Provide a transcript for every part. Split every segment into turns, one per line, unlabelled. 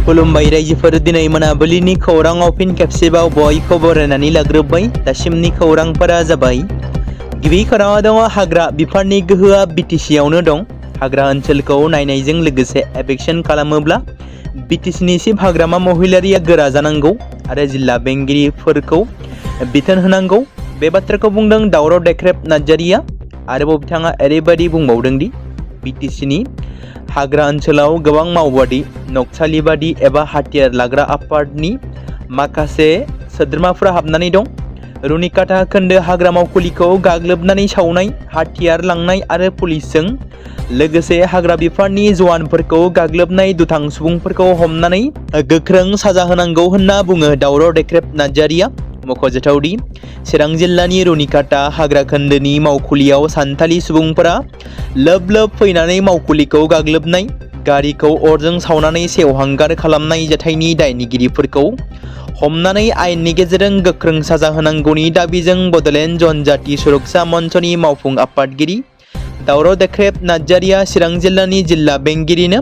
खुलुमबाय रायजोफोर दिनै मोनाबिलिनि खौराङाव फिन खेबसेबाव बयखौबो बरायनानै लाग्रोबाय। दासिमनि खौरांफोरा जाबाय। गिबि खौराङाव दङ हाग्रा बिफाननि गोहोआ बिटिसि आवनो दं। हाग्रा ओनसोलखौ नायनायजों लोगोसे एभिक्सन खालामोब्ला बिटिसिनि सिम हाग्रामा महिलारिया गोरा जानांगौ आरो जिल्ला बेंगिरिफोरखौ बिथोन होनांगौ। बे बाथ्राखौ बुंदों दावराव देख्रेब नार्जारिया। आरोबाव बिथाङा ओरैबायदि बुंबावदों दि बिटिसिनि हाग्रा ओनसोलाव गोबां मावबादि नक्सालिबादि एबा हाथियार लाग्रा आफादनि माखासे सोद्रोमाफोरा हाबनानै दं। रुनिकाटा खोन्दो हाग्रा मावखुलिखौ गाग्लोबनानै सावनाय, हाथियार लांनाय आरो पुलिसजों लोगोसे हाग्रा बिफाननि जवानफोरखौ गाग्लोबनाय दुथां सुबुंफोरखौ हमनानै गोख्रों साजा होनांगौ होनना बुङो दावराव देख्रेब नार्जारिया। मख'जाथावदि चिरां जिल्लानि रुनिकाटा हाग्रा खोन्दोनि मावखुलियाव सान्थालि सुबुंफोरा लोब लोब फैनानै मावखुलिखौ गाग्लोबनाय, गारिखौ अरजों सावनानै सेवहांगार खालामनाय जाथायनि दायनिगिरिफोरखौ हमनानै आयेननि गेजेरजों गोख्रों साजा होनांगौनि दाबिजों बड'लेण्ड जनजाति सुरक्षा मन्चनि मावफुं आफादगिरि दावराव देख्रेब नार्जारिया चिरां जिल्लानि जिल्ला बेंगिरिनो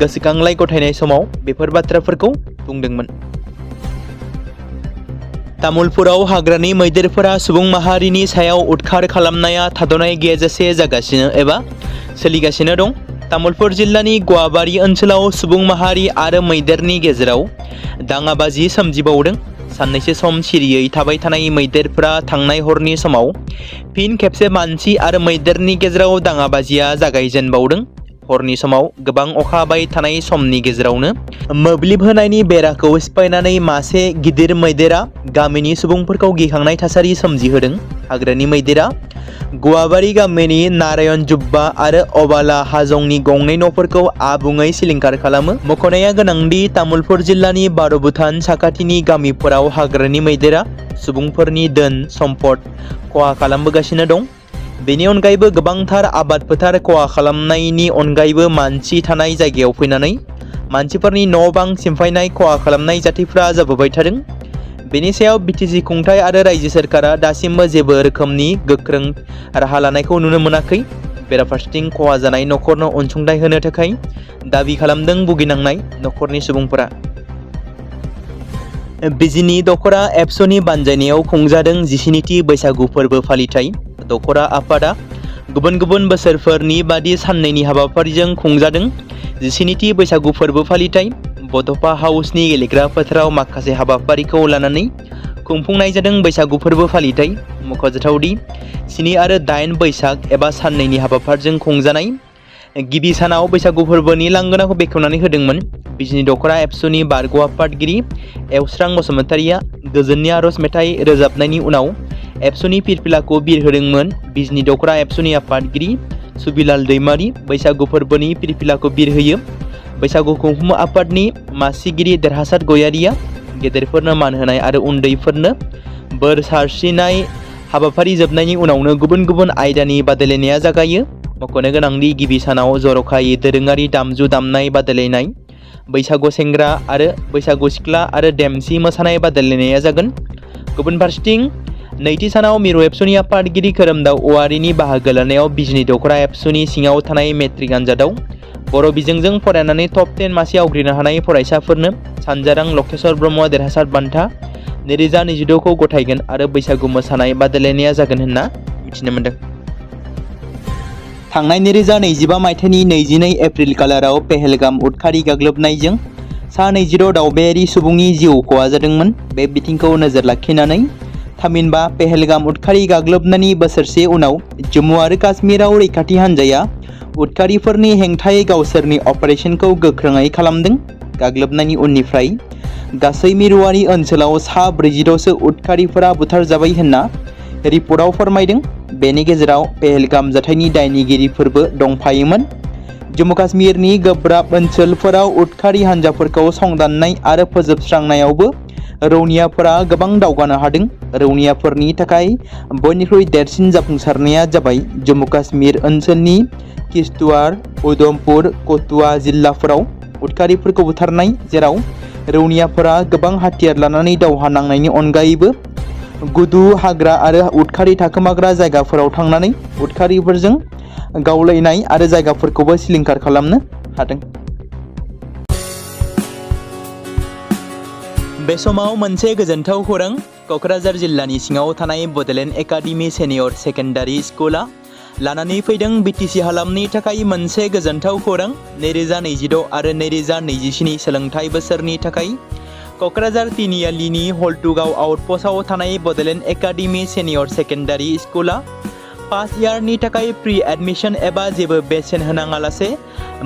गोसोखांलाय गथायनाय समाव बेफोर बाथ्राफोरखौ बुंदोंमोन। तामुलपुराव हाग्रानि मैदेरफोरा सुबुं माहारिनि सायाव उदखार खालामनाया थाद'नाय गैयाजासे जागासिनो एबा सोलिगासिनो दं। तामुलपुर जिल्लानि गवाबारि ओनसोलाव सुबुं माहारि आरो मैदेरनि गेजेराव दाङाबाजि सोमजिबावदों। साननैसो सम सिरियै थाबाय थानाय मैदेरफोरा थांनाय हरनि समाव फिन खेबसे मानसि आरो मैदेरनि गेजेराव दाङाबाजिया जागायजेनबावदों। हरनि समाव गोबां अखा हाबाय थानाय समनि गेजेरावनो मोब्लिब होनायनि बेराखौ सिफायनानै मासे गिदिर मैदेरा गामिनि सुबुंफोरखौ गिखांनाय थासारि सोमजिहोदों। हाग्रानि मैदेरा गवाबारि गामिनि नारायण जुब्बा आरो अबाला हाजंनि गंनै न'फोरखौ आबुङै सिलिंखार खालामो। मख'नाया गोनांदि तामुलपुर जिल्लानि बार'भुटान साखाथिनि गामिफोराव हाग्रानि मैदेरा सुबुंफोरनि धोन सम्पद खहा खालामबोगासिनो दं। बेनि अनगायैबो गोबांथार आबाद फोथार खहा खालामनायनि अनगायैबो मानसि थानाय जायगायाव फैनानै मानसिफोरनि न' बां सिमफायनाय खहा खालामनाय जाथायफ्रा जाबोबाय थादों। बेनि सायाव बिटिसि खुंथाय आरो रायजो सोरखारा दासिमबो जेबो रोखोमनि गोख्रों राहा लानायखौ नुनो मोनाखै। बेराफारसेथिं खहा जानाय न'खरनो अनसुंथाइ होनो थाखाय दाबि खालामदों भुगिनांनाय न'खरनि सुबुंफोरा। बिजिनि दख'रा एबसुनि बानजायनायाव खुंजादों 17थि बैसागु फोरबो फालिथाय। दख'रा आफादा गुबुन गुबुन बोसोरफोरनि बादि साननैनि हाबाफारिजों खुंजादों 17थि बैसागु फोरबो फालिथाय। बड'फा हाउसनि गेलेग्रा फोथाराव माखासे हाबाफारिखौ लानानै खुंफुंनाय जादों बैसागु फोरबो फालिथाय। मख'जाथावदि 7 आरो 8 बैसाग एबा साननैनि हाबाफारिजों खुंजानाय गिबि सानाव बैसागु फोरबोनि लांगोनाखौ बेखेवनानै होदोंमोन। बिजिनि दख'रा एबसुनि बारग' आफादगिरि एवस्रां बसुमतारिया गोजोननि आर'ज मेथाइ रोजाबनायनि उनाव एबसुनि फिरफिलाखौ बिरहोदोंमोन। बिजिनि दख'रा एबसुनि आफादगिरि सुबिलाल दैमारि बैसागु फोरबोनि फिरफिलाखौ बिरहोयो। बैसागु खुंफुं आफादनि मासिगिरि देरहासार गयारिया गेदेरफोरनो मान होनाय आरो उन्दैफोरनो बोर सारस्रिनाय हाबाफारि जोबनायनि उनावनो गुबुन गुबुन आयदानि बादायलायनाया जागायो। मख'नो गोनांदि गिबि सानाव जर'खायै दोरोङारि दामजु दामनाय बादायलायनाय, बैसागु सेंग्रा आरो बैसागु सिख्ला आरो देमसि मोसानाय बादायलायनाया जागोन। गुबुन फारसेथिं नैथि सानाव मिरु एबसुनि आफादगिरि खोरोमदाव औवारिनि बाहागो लानायाव बिजिनि दख'रा एबसुनि सिङाव थानाय मेट्रिक आनजादाव बर' बिजोंजों फरायनानै टप 10 मासि आवग्रिनो हानाय फरायसाफोरनो सानजारां लकेश्वर ब्रह्म देरहासार बान्था 2026खौ गथायगोन आरो बैसागु मोसानाय बादायलायनाया जागोन होनना मिथिनो मोन्दों। थांनाय 2025 मायथाइनि 22 एप्रिल खालाराव पेहेलगाम उदखारि गाग्लोबनायजों सा 26 दावबायारि सुबुंनि जिउ खहा जादोंमोन। बे बिथिंखौ नोजोर लाखिनानै थामहिनबा पेहेलगाम उदखारि गाग्लोबनायनि बोसोरसे उनाव जम्मु आरो काश्मीराव रैखाथि हान्जाया उदखारिफोरनि हेंथायै गावसोरनि अपारेशनखौ गोख्रोङै खालामदों। गाग्लोबनायनि उननिफ्राय गासै मिरुआरि ओनसोलाव सा 46 उदखारिफोरा बुथारजाबाय होनना रिपर्टआव फोरमायदों। बेनि गेजेराव पेहेलगाम जाथायनि दायनिगिरिफोरबो दंफायोमोन। जम्मु काश्मीरनि गोब्राब ओनसोलफोराव उदखारि हान्जाफोरखौ संदाननाय आरो फोजोबस्रांनायावबो रौनियाफोरा गोबां दावगानो हादों। रौनियाफोरनि थाखाय बयनिख्रुइ देरसिन जाफुंसारनाया जाबाय जम्मु काश्मीर ओनसोलनि किश्तवाड़, उधमपुर, कठुआ जिल्लाफोराव उदखारिफोरखौ बुथारनाय, जेराव रौनियाफोरा गोबां हाथियार लानानै दावहा नांनायनि अनगायैबो गुदु हाग्रा आरो उदखारि थाखोमाग्रा जायगाफोराव थांनानै उदखारिफोरजों गावलायनाय आरो जायगाफोरखौबो सिलिंखार खालामनो हादों। बे समाव मोनसे गोजोनथाव खौरां क'क्राझार जिल्लानि सिङाव थानाय बड'लेण्ड एकाडेमि सेनियर सेकेन्डारि स्कुला लानानै फैदों बिटिसि हालामनि थाखाय मोनसे गोजोनथाव खौरां 2026 आरो 2027 सोलोंथाइ बोसोरनि थाखाय क'क्राझार तिनिआलिनि हल्टुगाव आउटपस्टआव थानाय बड'लेण्ड एकाडेमि सेनियर सेकेन्डारि स्कुला फार्स्ट इयारनि थाखाय प्रि एडमिशन एबा जेबो बेसेन होनाङालासे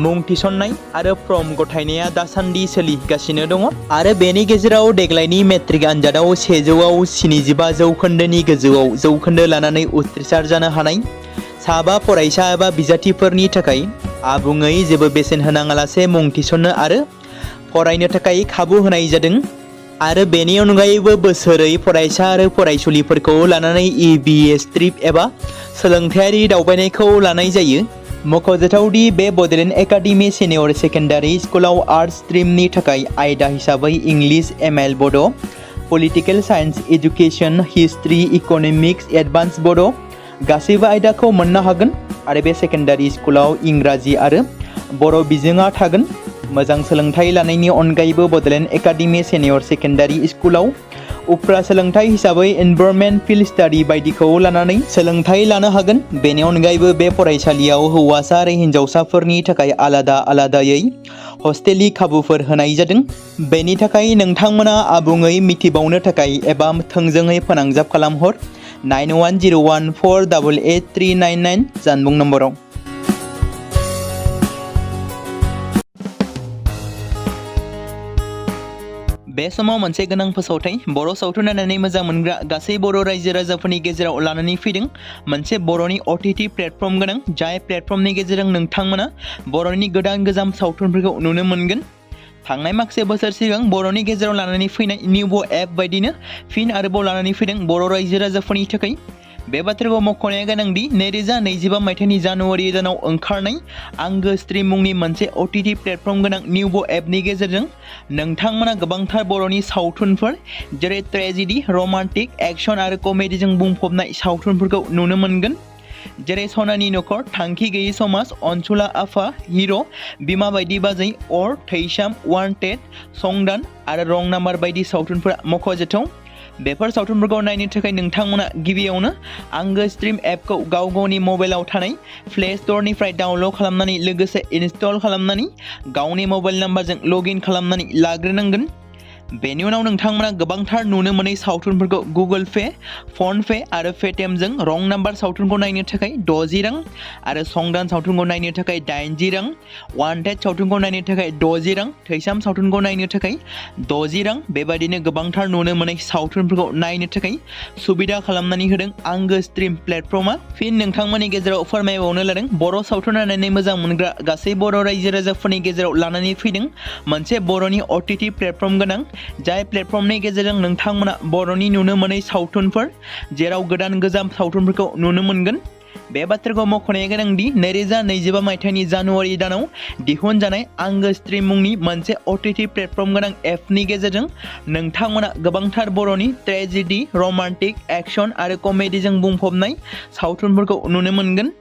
मुं थिसननाय आरो फर्म गथायनाया दासान्दि सोलिगासिनो दङ आरो बेनि गेजेराव देग्लायनि मेट्रिक आनजादाव 100आव 75 जौखोन्दोनि गोजौआव जौखोन्दो लानानै उथ्रिसार जानो हानाय साबा फरायसा एबा बिजाथिफोरनि थाखाय आबुङै जेबो बेसेन होनाङालासे मुं थिसननो आरो फरायनो थाखाय खाबु होनाय जादों आरो बेनि अनगायैबो बोसोरै फरायसा आरो फरायसुलिफोरखौ लानानै EBS ट्रिप एबा सोलोंथायारि दावबायनायखौ लानाय जायो। मख'जाथावदि बे बड'लेण्ड एकाडेमि सेनियर सेकेन्डारि स्कुलाव आर्ट्स स्ट्रिमनि थाखाय आयदा हिसाबै इंलिश ML बड', political science education, history, economics, advance बड' गासैबो आयदाखौ मोननो हागोन आरो बे सेकेन्डारि स्कुलाव इंराजि आरो बर' बिजोङा थागोन। मोजां सोलोंथाइ लानायनि अनगायैबो बड'लेण्ड एकाडेमि सेनियर सेकेन्डारि स्कुलाव उफ्रा सोलोंथाइ हिसाबै एनभायरनमेन्ट फिल्ड स्टाडि बायदिखौ लानानै सोलोंथाइ लानो हागोन। बेनि अनगायैबो बे फरायसालियाव हौवासा आरो हिन्जावसाफोरनि थाखाय आलादा आलादायै हस्टेलनि खाबुफोर होनाय जादों। बेनि थाखाय नोंथांमोना आबुङै मिथिबावनो थाखाय एबा थोंजोङै फोनांजाब खालामहर 9101488399 जानबुं नम्बराव। बे समाव मोनसे गोनां फोसावथाय बर' सावथुन नायनानै मोजां मोनग्रा गासै बर' रायजो राजाफोरनि गेजेराव लानानै फैदों मोनसे बर'नि OTT प्लेटफर्म गोनां जाय प्लेटफर्मनि गेजेरजों नोंथांमोना बर'नि गोदान गोजाम सावथुनफोरखौ नुनो मोनगोन। थांनाय माखासे बोसोर सिगां बर'नि गेजेराव लानानै फैनाय निउबो एप बायदिनो फिन आरोबाव लानानै फैदों बर' रायजो राजाफोरनि थाखाय। बे बाथ्राखौ मख'नाया गोनांदि 2025 मायथाइनि जानुवारि दानाव ओंखारनाय आंगो स्ट्रिम मुंनि मोनसे OTT प्लेटफर्म गोनां निउबो एपनि गेजेरजों नोंथांमोना गोबांथार बर'नि सावथुनफोर जेरै ट्रेजेडि, रमान्टिक, एक्शन आरो कमेडिजों बुंफबनाय सावथुनफोरखौ नुनो मोनगोन। जेरै सनानि नखर, थांखि गैयै समाज, अनसुला आफा, हिर', बिमा बायदि बाजै, अर, थैसाम, वान्टेड, संदान आरो रं नाम्बार बायदि सावथुनफोरा मख'जाथाव। बेफोर सावथुनफोरखौ नायनो थाखाय नोंथांमोना गिबियावनो आंगो स्ट्रिम एपखौ गाव गावनि मबाइलाव थानाय प्ले स्ट'रनिफ्राय डाउनल'ड खालामनानै लोगोसे इनस्टल खालामनानै गावनि मबाइल नाम्बारजों लगइन खालामनानै लाग्रोनांगोन। बेनि उनाव नोंथांमोना गोबांथार नुनो मोनै सावथुनफोरखौ गुगोल पे, फन पे आरो पेटिएमजों रं नाम्बार सावथुनखौ नायनो थाखाय 60 रां आरो संदान सावथुनखौ नायनो थाखाय 80 रां, वान्टेड सावथुनखौ नायनो थाखाय 60 रां, थैसाम सावथुनखौ नायनो थाखाय 60 रां बेबायदिनो गोबांथार नुनो मोनै सावथुनफोरखौ नायनो थाखाय सुबिदा खालामनानै होदों आंगो स्ट्रिम प्लेटफर्मा। फिन नोंथांमोननि गेजेराव फोरमायबावनो लादों बर' सावथुन नायनानै मोजां मोनग्रा गासै बर' रायजो राजाफोरनि गेजेराव लानानै फैदों मोनसे बर'नि OTT प्लेटफर्म गोनां जाय प्लेटफर्मनि गेजेरजों नोंथांमोना बर'नि नुनो मोनै सावथुनफोर जेराव गोदान गोजाम सावथुनफोरखौ नुनो मोनगोन। बे बाथ्राखौ मख'नाया गोनांदि 2025 मायथाइनि जानुवारि दानाव दिहुनजानाय आंगो स्ट्रिम मुंनि मोनसे OTT प्लेटफर्म गोनां एपनि गेजेरजों नोंथांमोना गोबांथार बर'नि ट्रेजेडि, रमान्टिक, एक्शन आरो कमेडिजों बुंफबनाय सावथुनफोरखौ नुनो मोनगोन।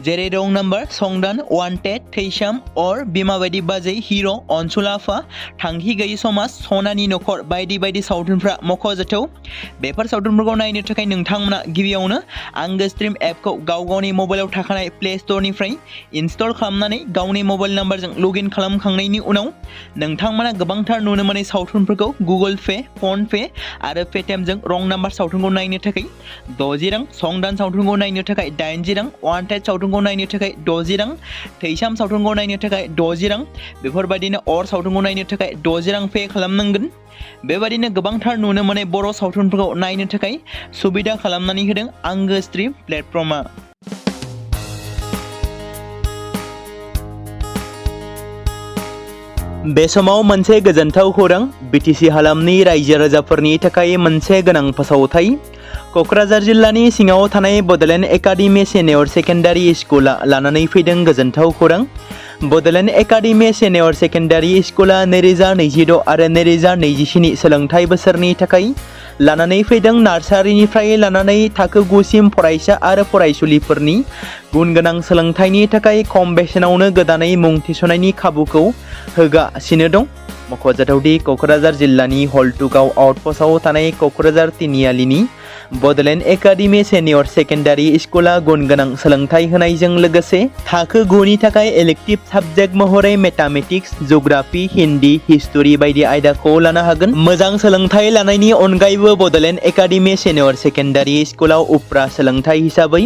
जेरै रं नाम्बार, संदान, वान्टेड, थैसाम, अर, बिमा बायदि बाजै, हिर', अनसुला आफा, थांखि गैयै समाज, सनानि नखर बायदि बायदि सावथुनफ्रा मख'जाथाव। बेफोर सावथुनफोरखौ नायनो थाखाय नोंथांमोना गिबियावनो आंगो स्ट्रिम एपखौ गाव गावनि मबाइलाव थाखानाय प्ले स्ट'रनिफ्राय इनस्टल खालामनानै गावनि मबाइल नाम्बारजों लगइन खालामखांनायनि उनाव नोंथांमोना गोबांथार नुनो मोनै सावथुनफोरखौ गुगोल पे, फन पे आरो पेटिएमजों रं नाम्बार सावथुनखौ नायनो थाखाय 60 रां, संदान सावथुनखौ नायनो थाखाय 80 रां, वान्टेड सावथुनखौ नायनो थाखाय 60 रां, थैसाम सावथुनखौ नायनो थाखाय 60 रां बेफोरबायदिनो अर सावथुनखौ नायनो थाखाय 60 रां पे खालामनांगोन। बेबायदिनो गोबांथार नुनो मोनै बर' सावथुनफोरखौ नायनो थाखाय सुबिदा खालामनानै होदों आंगो स्ट्रिम प्लेटफर्मा। बे समाव मोनसे गोजोनथाव खौरां बिटिसि हालामनि रायजो राजाफोरनि थाखाय मोनसे गोनां फोसावथाय क'क्राझार जिल्लानि सिङाव थानाय बड'लेण्ड एकाडेमि सेनियर सेकेन्डारि स्कुला लानानै फैदों गोजोनथाव खौरां। बड'लेण्ड एकाडेमि सेनियर सेकेन्डारि स्कुला 2026 आरो 2027 सोलोंथाइ बोसोरनि थाखाय लानानै फैदों नार्सारिनिफ्राय लानानै थाखो 9 सिम फरायसा आरो फरायसुलिफोरनि गुन गोनां सोलोंथाइनि थाखाय खम बेसेनावनो गोदानै मुं थिसननायनि खाबुखौ होगासिनो दं। मख'जाथावदि क'क्राझार जिल्लानि हल्टुगाव आउटपस्टआव थानाय क'क्राझार तिनिआलिनि बड'लेण्ड एकाडेमि सेनियर सेकेन्डारि स्कुला गुन गोनां सोलोंथाइ होनायजों लोगोसे थाखो 9 नि थाखाय इलेक्टिभ साबजेक्ट महरै मेथामेटिक्स, जिअ'ग्राफि, हिन्दी, हिस्टरि बायदि आयदाखौ लानो हागोन। मोजां सोलोंथाइ लानायनि अनगायैबो बड'लेण्ड एकाडेमि सेनियर सेकेन्डारि स्कुलाव उफ्रा सोलोंथाइ हिसाबै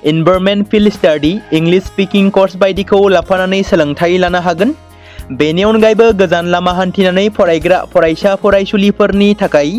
environment field study, English speaking course बायदिखौ लाफानानै सोलोंथाइ लानो हागोन। बेनि अनगायैबो गोजान लामा हान्थिनानै फरायग्रा फरायसा फरायसुलिफोरनि थाखाय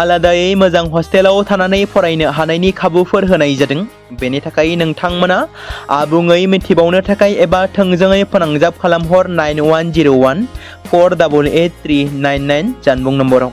आलादायै मोजां हस्टेलाव थानानै फरायनो हानायनि खाबुफोर होनाय जादों। बेनि थाखाय नोंथांमोना आबुङै मिथिबावनो थाखाय एबा थोंजोङै फोनांजाब खालामहर 9101 488 399 जानबुं नम्बराव।